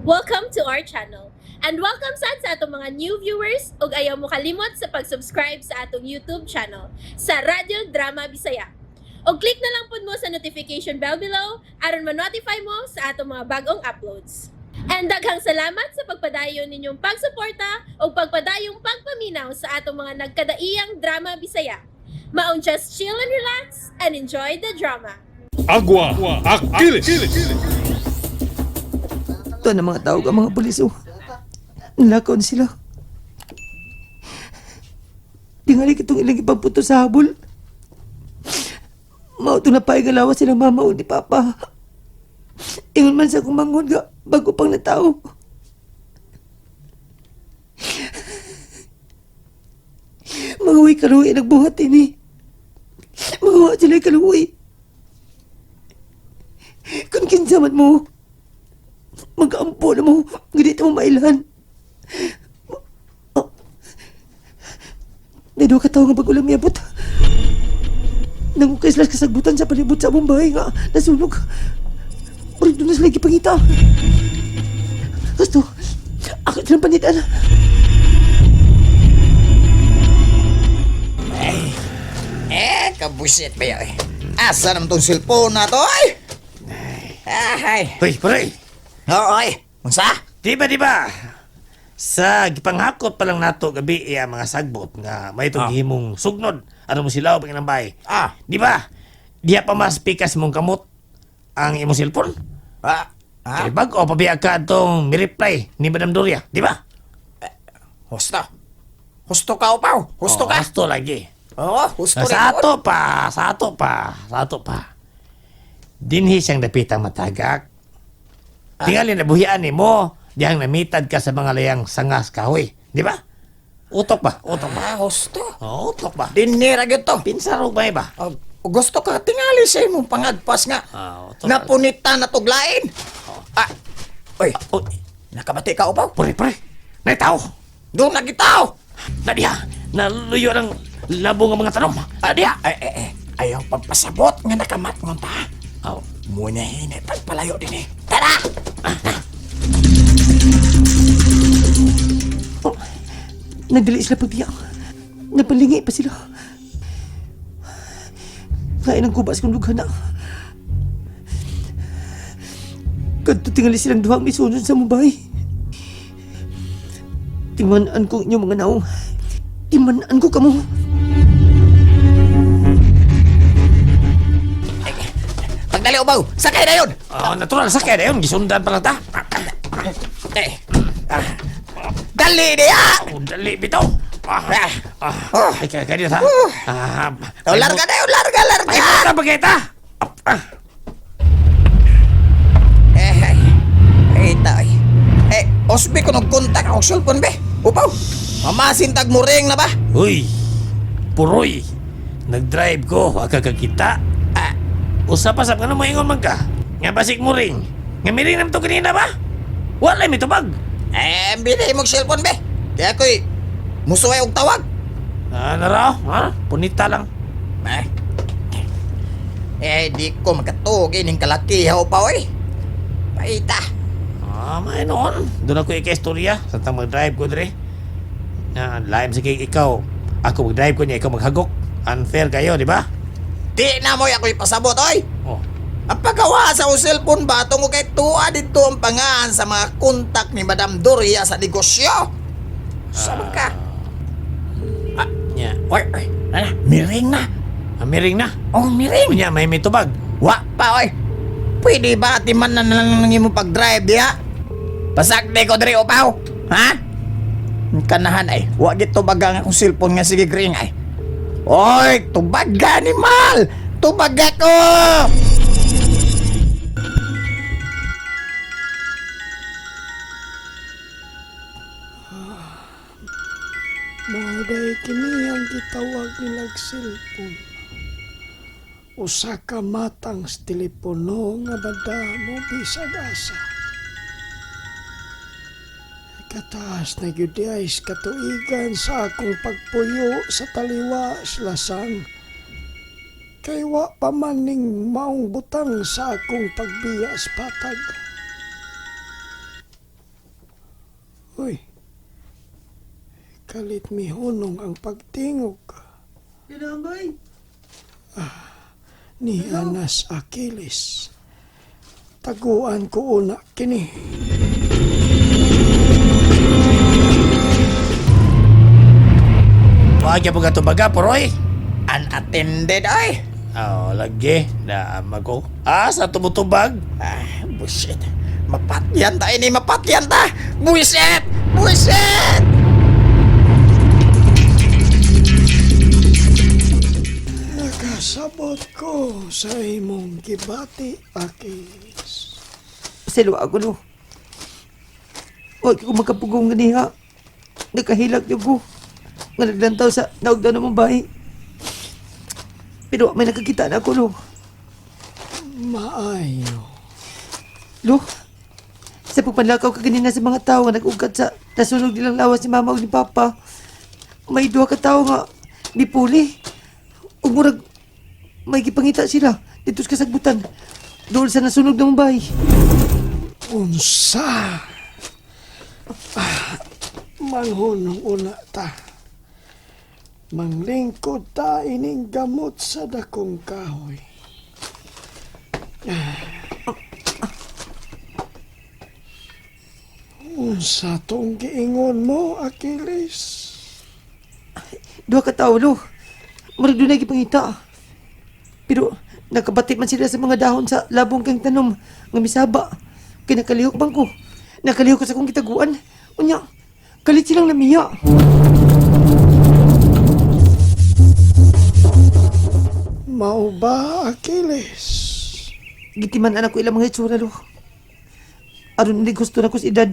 Welcome to our channel. And welcome sad sa atong mga new viewers ug ayaw mo kalimot sa pag-subscribe sa atong YouTube channel sa Radyo Drama Bisaya. Og click na lang pud mo sa notification bell below aron ma-notify mo sa atong mga bagong uploads. And daghang salamat sa pagpadayon ninyong pagsuporta ug pagpadayong pagpaminaw sa atong mga nagkadaiyang drama Bisaya. Maong just chill and relax and enjoy the drama. Agua Aquiles. Ito na mga tawag ang mga pulis, oh. Nalakaw na sila. Tingali kitong ilang ipagputo sa habol. Mao ito na paigalawa sila mama o ni papa. Ingon man sa kumangon ga, bago pang natao. Mga uwi kaluwi nagbuhat ini. Mga sila kaluwi. Kung kinsa man mo, mag-ampo na mo, ganito mo mailhan. Oh. Naido ka tao nga bago lang miabot. Nangukay sila sa kasagbutan sa palibot sa among bahay nga nasunog. Pero doon na sila gipangita. Gusto, ako silang panitan. Eh, kabusit ba yan eh. Asa naman tong cellphone na to ay? Ay. Hoy, pare. Oo, ay. Unsa? Di ba, di ba? Sa gipanghakot pa lang nato gabi iya mga sagbot nga may itong gihimong sugnod. Ano mo sila o panginambay? Ah. Di ba? Diya pa mas pikas mong kamot ang imong cellphone. Ah. Ah. Kay bag-o pabiya ka atong mi-reply ni Madam Doria, di ba? Husto. Husto ka, upaw. Husto Oh, ka. Husto lagi. Oo, husto rin. Sa ato pa, sa ato pa, sa ato pa. Dinhi siyang dapitang matagak. Tingali na buhian nimo, dihang namitad ka sa mga layang sangas kahoy, di ba? Utok ba? Utok ba? Ah, husto. Oh, utok ba? Dinira gyud to. Pinsarog ba iba? Oh, gusto ka tingali sa imong pangagpas nga. Ah, utok. Napunita na tuglain. Ah. Oy, Oh, nakabati ka upaw. pare, pare. Naitaw. Doon na gitaw. Na diha. Naluyo ng labong ang mga tanom. Na diha. Ay, ay, ay. Ayaw pagpasabot nga nakamat ngon ta. Oh. Muna hinay pagpalayo din eh. Tara! Oh, nagdali sila pagbiyak. Napalingi pa sila. Kain ang kubas kong dughan na. Kadto tingali silang duhang misunod sa mubay. Timanan ko inyong mga naong. Timanan ko kamo. Pagdali upaw, sakay na yun! Oh, natural sakay na yun. Gisundan pa lang ta. Eh, ah. Dali niya! Oh, dali bitaw. Ah, ah, Oh. ay, kaya kaya ta. Ah, Oh, larga na yun, larga, larga! Ay, na bagay ta. Ah, Eh, ay, ay, tay. Eh, osbi ko nagkontak akong cellphone, be. Upaw, mamasintag mo ring na ba? Uy, puroy. Nag-drive ko, wa ka kakita. Ah, Usa pa sa kano mo ingon man ka. Nga basik mo ring. Nga miring naman to kanina ba? Wala mi tubag. eh, bili mong cellphone, be. Kaya ko'y musuway og tawag. Ah, naraw, ha? Punita lang. Eh, eh, di ko makatuog ining kalakiha, upaw, eh. Paita. Ah, may noon. Doon ako ika-istorya. Sa tang mag-drive ko dre. Na, lime sa kay ikaw. Ako mag-drive ko niya, ikaw maghagok. Unfair kayo, di ba? Di na mo'y ako'y pasabot, oy. Oh. Ang paggawa sa akong cellphone ba tungo kay tuwa dito ang pangaan sa mga kontak ni Madam Doria sa negosyo. Saan ka? Nya. Oy, oy, nana, miring na. Ah, miring na. Oh, miring. Unya, may mitubag. Wa pa, oy. Pwede ba timan na lang ng imong pag-drive diha? Pasakde ko diri upaw. Ha? Kanahan ay, wa gid tubaga nga akong cellphone nga sige ring ay. Oy, tubaga ni Mal. Tubaga ko. Mao day kini ang gitawag nilag cellphone. Usa ka matang sa telepono nga bada mo bisag asa. Kataas na gyud ay katuigan sa akong pagpuyo sa taliwa sa lasang. Kay wa pa man ning maong butang sa akong pagbiya sa patag. Kalit mihunong ang pagtingog Lolo Amboy! ni Anas Achilles. Taguan ko una kini. Wa gyud po katubaga, Poroy. Unattended ay. Oh, lagi. Naama ko. Ah, sa tumutubag. Ah, bullshit. Mapatyan ta ini, mapatyan ta. Bullshit! Bullshit! Nakasabot ko sa imong gibati, Achilles. Pasaylo ako, lo. Huwag ko makapugong ganiha. Nakahilak yung ko. Nga naglantaw sa naugdan ng bahay. Pero may nakakita na ako, lo. Maayo. Lo, sa pagpanlakaw ka ganina sa mga tao nga nag-ugat sa nasunog nilang lawas ni mama o ni papa, may duha ka tao nga mipuli. Ug murag may gipangita sila dito sa kasagbutan. Dool sa nasunog ng bahay. Unsa? Ah, manghunong una ta. Manglingkod ta ining gamot sa dakong kahoy. Ah. Unsa tong giingon mo, Achilles? Duha ka tao, lo. Murag dunay gipangita. Pero nakabati man sila sa mga dahon sa labong kang tanom nga misaba. Kay nakalihok bang ko. Nakalihok ko sa akong gitaguan. Unya, kalit silang namiya. Mao ba, Achilles? Gitiman anak ko ilang mga itsura, lo. Aron hindi gusto na ko sa edad.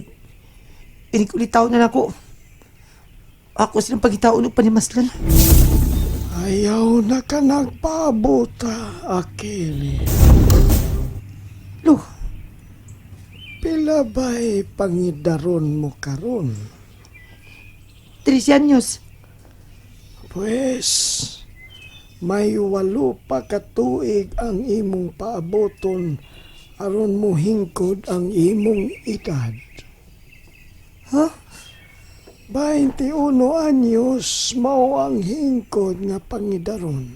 Inikulitaw na nako. Ako silang pagitaon og panimaslan. Ayaw na ka nagpaabota, Achilles. Lo, Pila ba'y pangidaron mo karon? 13 anyos. Pues, may 8 pa ka tuig ang imong paaboton aron mo hingkod ang imong edad. Ha? 21 anyos mao ang hingkod nga pangidaron.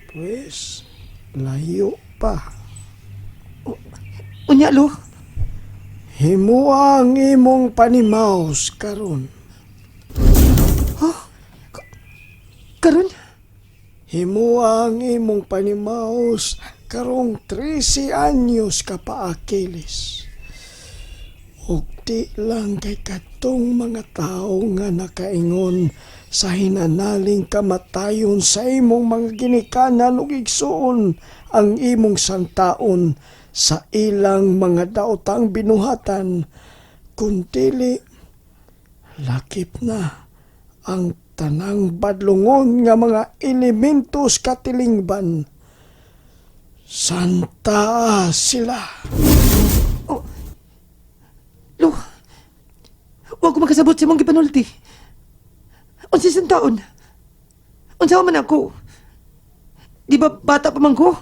Pues, layo pa. Unya, lo. Himua ang imong panimaos karon. Karon, Himua ang imong panimaos karong 13 anyos ka pa, Achilles. Ug di lang kay katong mga tao nga nakaingon sa hinanaling kamatayon sa imong mga ginikanan ug igsuon ang imong santaon sa ilang mga daotang binuhatan, kuntili lakip na ang tanang badlongon nga mga elementos katilingban. Santa sila. Lo, huwag ko makasabot sa mong gipanulti. Unsa isang taon? Unsa man ako? Di ba bata pa man ko?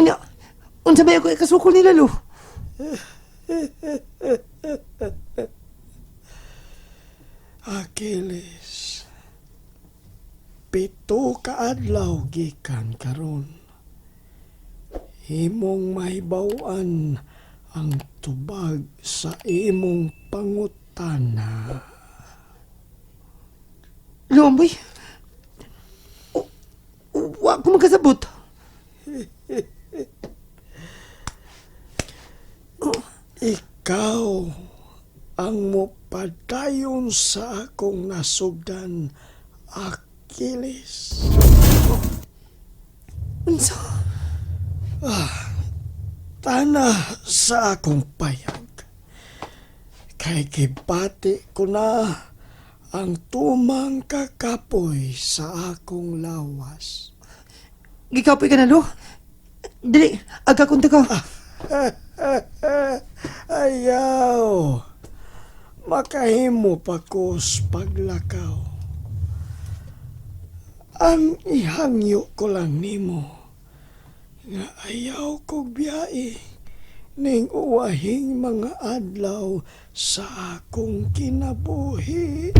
Unya, unsa may ako ikasukol nila, lo? Achilles, 7 ka adlaw gikan karon. Imong mahibaw-an ang tubag sa imong pangutana. Lo, amboy. Wa ko makasabot. Ikaw ang mopadayon sa akong nasugdan, Achilles. Unsa? Tana sa akong payag. Kay gibati ko na ang tumang kakapoy sa akong lawas. Gikapoy ka na, lo? Dili, aga kunta ka. Ayaw! Makahimo pa ko sa paglakaw. Ang ihangyo ko lang nimo nga ayaw kog biyae Ning uwahing mga adlaw sa akong kinabuhi.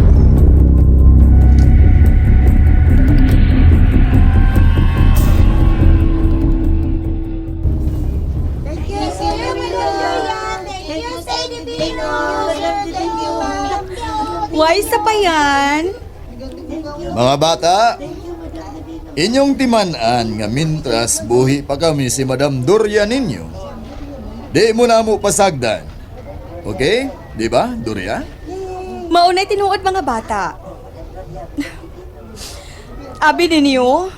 Why sa pa yan? Mga bata, inyong timan-an nga mintras buhi pa kami si Madam Doria ninyo. Di mo na mo pasagdan. Okay? Di ba, Doria? Maunay tinuod mga bata. Abi ninyo,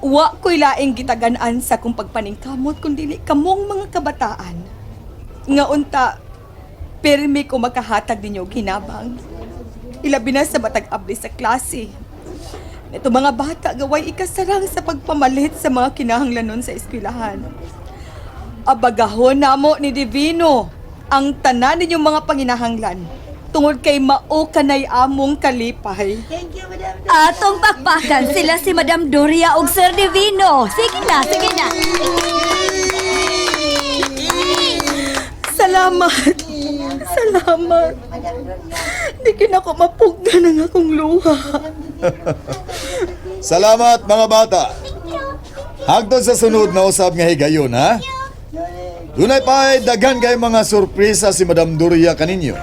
wa ko'y laing gitagan-an sa kong pagpaningkamot kung dili kamong mga kabataan. Nga unta, pirmi ko makahatag ninyo og hinabang. Ilabi na sa matag abli sa klase. Ito mga bata gaway ikasarang sa pagpamalit sa mga kinahanglanon sa eskwelahan. Abagahon namo ni Divino ang tanan ninyong mga panginahanglan tungod kay mao kanay among kalipay. Atong pakpakan sila si Madam Doria ug Sir Divino. Sige na, sige na. Salamat. Salamat. Di kinako mapugnan ang akong luha. Salamat mga bata. Hagdon sa sunod na usab nga higayon ha. Dunay pa daghan kay mga sorpresa si Madam Doria kaninyo.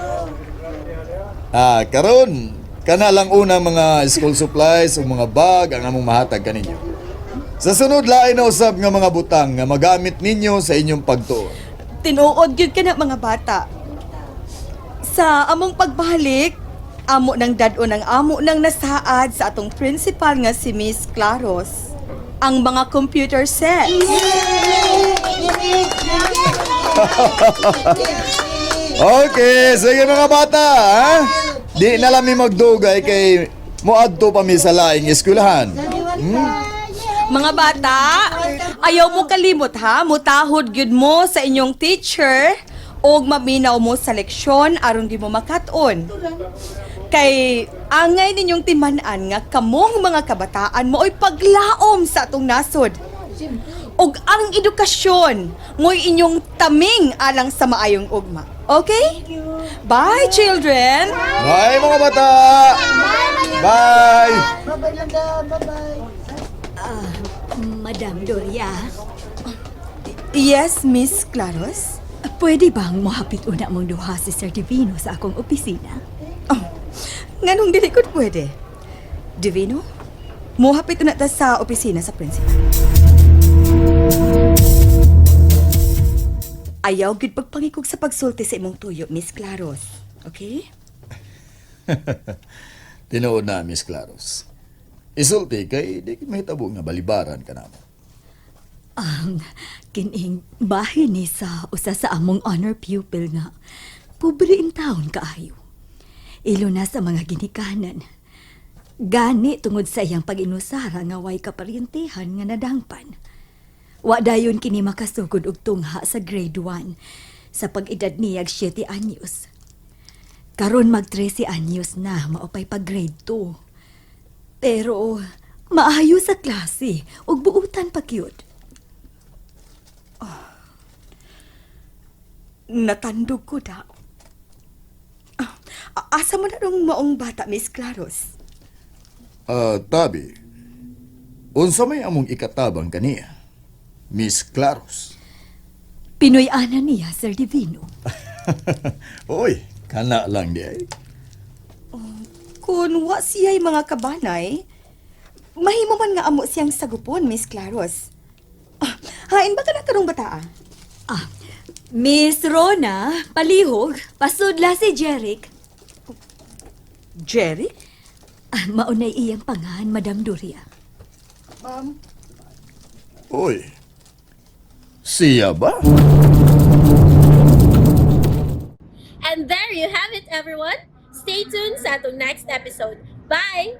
Ah, karon kana lang unang mga school supplies o mga bag ang among mahatag kaninyo. Sa sunod lain na usab nga mga butang nga magamit ninyo sa inyong pagtuon. Tinuod gyud ka na mga bata. Sa among pagbalik, amo ng dad-on ang amo ng nasaad sa atong principal nga si Miss Claros. Ang mga computer sets. Okay, sige mga bata, ha? Di na lang mi magdugay kay moadto pa mi sa laing eskwelahan. Mga bata, ayaw mo kalimot ha, mutahod gyud mo sa inyong teacher og maminaw mo sa leksyon aron di mo makat-on. Kay angay ninyong timan-an nga kamong mga kabataan mooy paglaom sa atong nasod. Og ang edukasyon mo'y inyong taming alang sa maayong ugma. Okay? Bye, children! Bye mga bata! Bye! Madam Doria, Yes, Miss Claros? pwede bang mohapit una mong duha si Sir Divino sa akong opisina? Oh, nganong dili ko pwede? Divino, muhapit na ta sa opisina sa principal. Ayaw gid pagpangikog sa pagsulti sa imong tuyo, Miss Claros. Okay? Tinuod na, Miss Claros. Isulti kay di gid mahitabo nga balibaran ka namo. Kining bahin ni sa usa sa among honor pupil nga pobre in taon kaayo. Ilo na sa mga ginikanan. Gani tungod sa iyang pag-inusara nga way kaparyentihan nga nadangpan. Wa dayon kini makasugod og tungha sa grade 1 sa pag-edad niyag 7 anyos. Karon mag 13 anyos na maupay pag grade 2. Pero maayo sa klase ug buutan pa gyud. Natandog ko da. Ah, asa mo na rong maong bata, Miss Claros? Ah, tabi. Unsa may among ikatabang kaniya? Miss Claros. Pinoy ana niya, Sir Divino. Oy, kana lang di ay. Kung wa siya'y mga kabanay, mahimo man nga amo siyang sagupon, Miss Claros. Ah, hain ba ka na karong bataa? Ah, Miss Rona, palihog, pasudla si Jeric. Jerry? Ah, maunay iyang pangahan, Madam Doria. Oy. Siya ba? And there you have it, everyone. Stay tuned sa atong next episode. Bye!